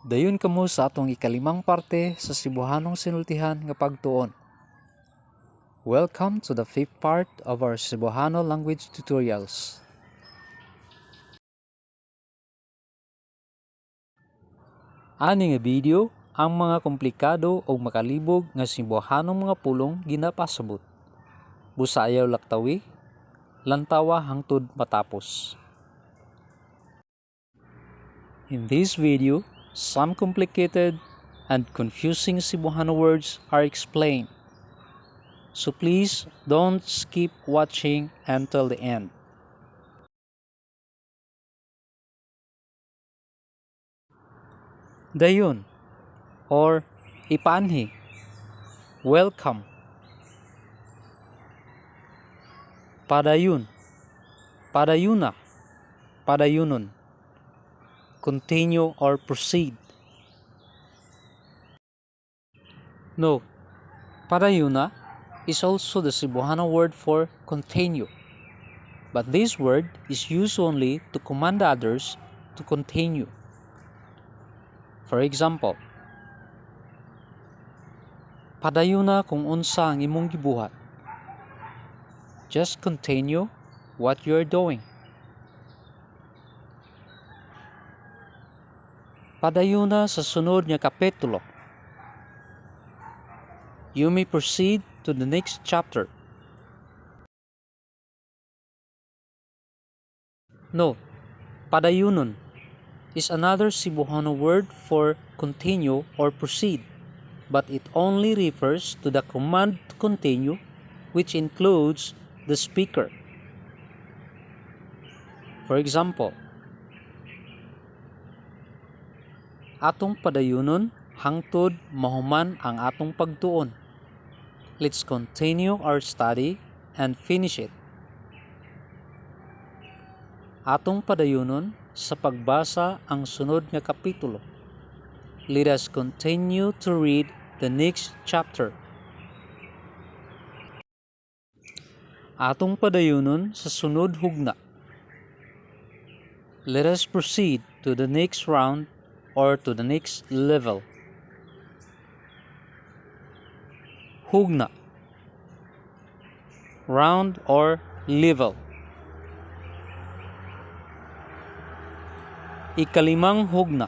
Dayon kamo sa atong ikalimang parte sa Cebuhanong sinultihan nga pagtuon. Welcome to the fifth part of our Cebuano language tutorials. Ani nga video, ang mga komplikado ug makalibog nga Cebuhanong mga pulong ginapasabot. Busa ayaw laktawi, lantawa hangtod matapos. In this video, some complicated and confusing Cebuano words are explained. So please don't skip watching until the end. Dayon or ipaanhi. Welcome. Padayon. Padayuna. Padayunon. Continue or proceed. Note, padayuna is also the Cebuano word for continue. But this word is used only to command others to continue. For example, padayuna kung unsa ang imong gibuhat. Just continue what you're doing. Padayuna sa sunod nga kapitulo. You may proceed to the next chapter. Note, padayunon is another Cebuano word for continue or proceed, but it only refers to the command to continue, which includes the speaker. For example, atong padayunon hangtod mahuman ang atong pagtuon. Let's continue our study and finish it. Atong padayunon sa pagbasa ang sunod nga kapitulo. Let us continue to read the next chapter. Atong padayunon sa sunod hugna. Let us proceed to the next round or to the next level. Hugna. Round or level. Ikalimang hugna.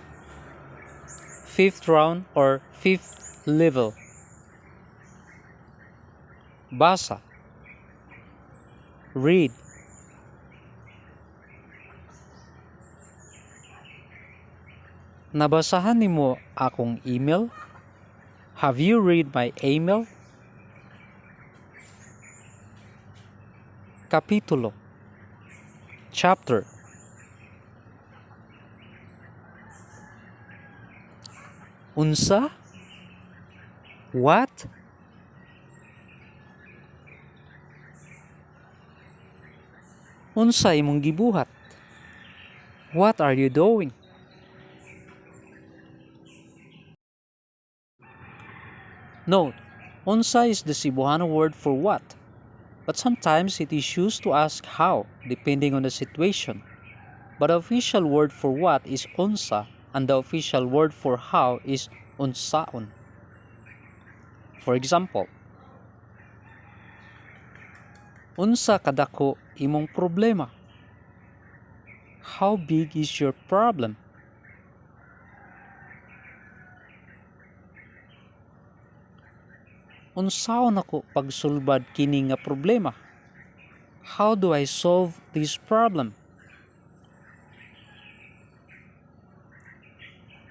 Fifth round or fifth level. Basa. Read. Nabasahan nimo akong email? Have you read my email? Kapitulo. Chapter. Unsa? What? Unsa imong gibuhat? What are you doing? Note, unsa is the Cebuano word for what, but sometimes it is used to ask how, depending on the situation. But the official word for what is unsa, and the official word for how is unsaon. For example, unsa kadako imong problema? How big is your problem? Unsaon nako pagsulbad kini nga problema? How do I solve this problem?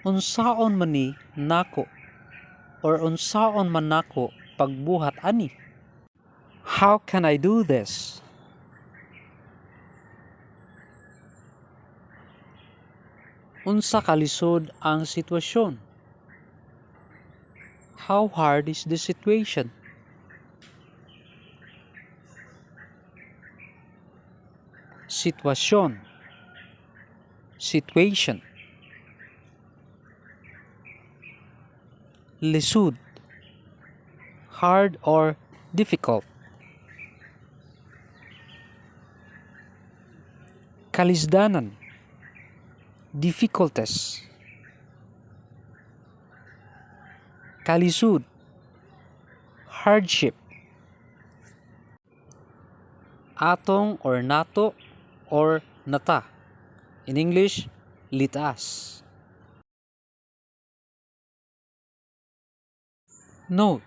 Unsaon man ni nako or unsaon man nako pagbuhat ani? How can I do this? Unsa kalisod ang sitwasyon? How hard is the situation? Sitwasyon. Situation. Lisod. Hard or difficult. Kalisdanan. Difficulties. Kalisud, hardship. Atong or nato or nata. In English, let us. Note,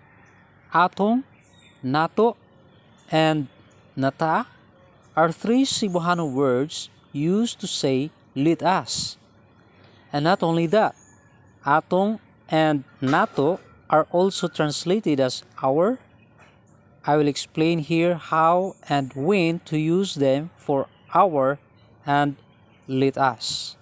atong, nato, and nata are three Cebuano words used to say let us. And not only that, atong and nato are also translated as our. I will explain here how and when to use them for our and let us.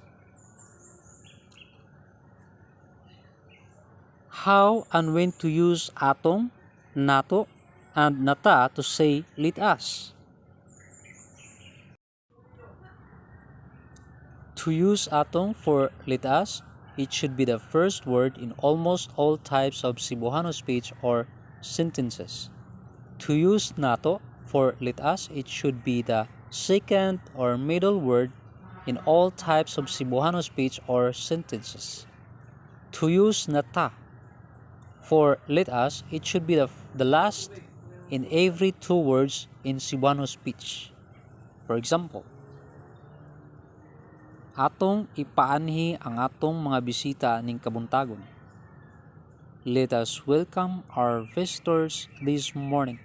How and when to use atong, nato, and nata to say let us. To use atong for let us, it should be the first word in almost all types of Cebuano speech or sentences. To use nato for let us, it should be the second or middle word in all types of Cebuano speech or sentences. To use nata for let us, it should be the last in every two words in Cebuano speech. For example, atong ipaanhi ang atong mga bisita ning kabuntagon. Let us welcome our visitors this morning.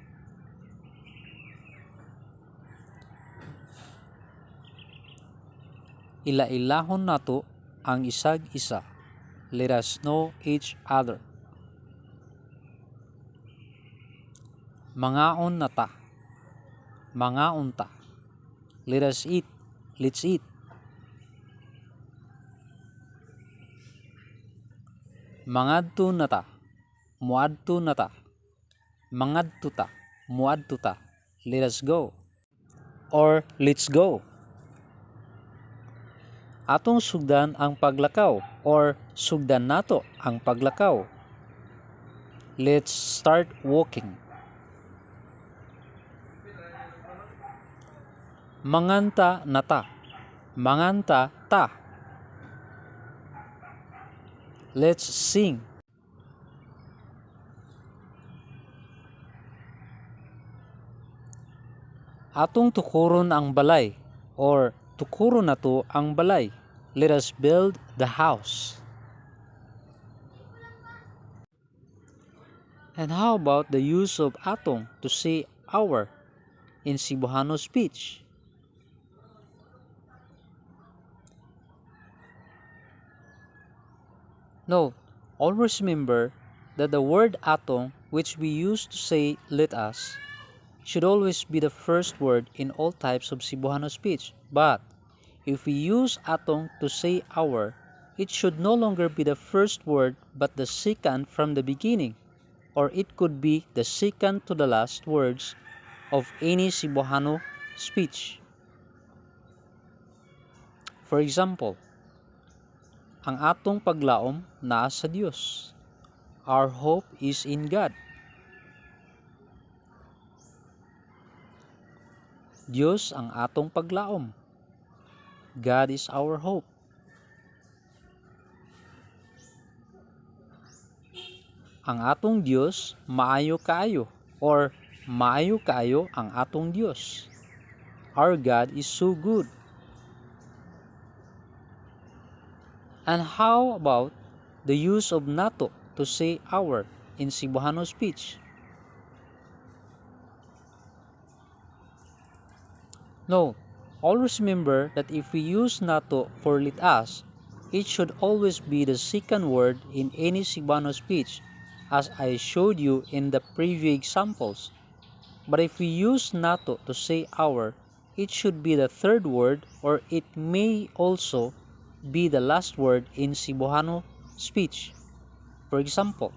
Ila-ilahon nato ang isag isa. Let us know each other. Mangaon na ta. Mangaon ta. Let us eat. Let's eat. Mangadto na ta. Muadto na ta. Mangadto ta. Muadto ta. Let us go. Or let's go. Atong sugdan ang paglakaw or sugdan nato ang paglakaw. Let's start walking. Manganta na ta. Manganta ta. Let's sing. Atong tukuron ang balay or tukuron nato ang balay. Let us build the house. And how about the use of atong to say our in Cebuano speech? Note, always remember that the word atong, which we use to say let us, should always be the first word in all types of Cebuano speech. But if we use atong to say our, it should no longer be the first word but the second from the beginning, or it could be the second to the last words of any Cebuano speech. For example, ang atong paglaom naa sa Dios. Our hope is in God. Dios ang atong paglaom. God is our hope. Ang atong Dios maayo kaayo or maayo kaayo ang atong Dios. Our God is so good. And how about the use of nato to say our in Cebuano speech? Note, always remember that if we use nato for let us, it should always be the second word in any Cebuano speech, as I showed you in the previous examples. But if we use nato to say our, it should be the third word, or it may also be the last word in Cebuano speech. For example,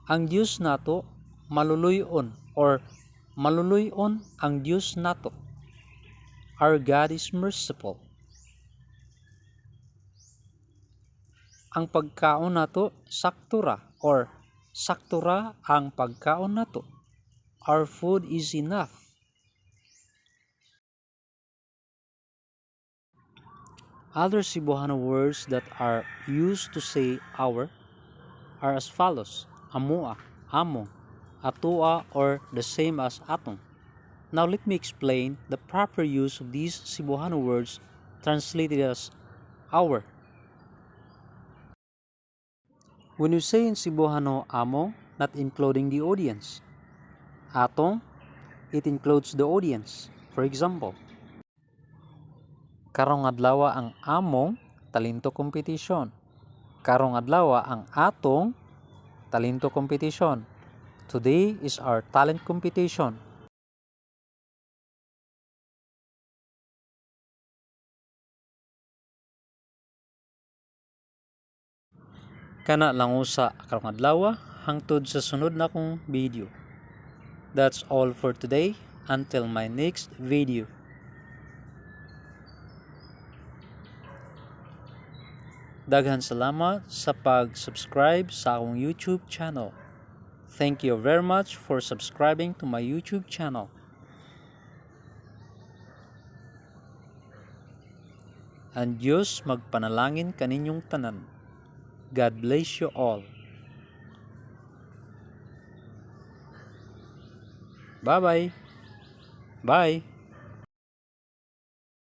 ang Dios nato maluluy-on or maluluy-on ang Dios nato. Our God is merciful. Ang pagkaon nato sakto ra or sakto ra ang pagkaon nato. Our food is enough. Other Cebuano words that are used to say our: are as follows: amoa, among, atoa, or the same as atong. Now let me explain the proper use of these Cebuano words translated as "our." When you say in Cebuano "among," not including the audience. "Atong," it includes the audience. For example, "Karong adlawa ang among talento competition." "Karong adlawa ang atong talento competition." "Today is our talent competition." Kana lang usa karong adlawa, hangtod sa sunod nakong video. That's all for today, until my next video. Daghan salamat sa pag-subscribe sa akong YouTube channel. Thank you very much for subscribing to my YouTube channel. Ang Diyos magpanalangin kaninyong tanan. God bless you all. Bye-bye. Bye.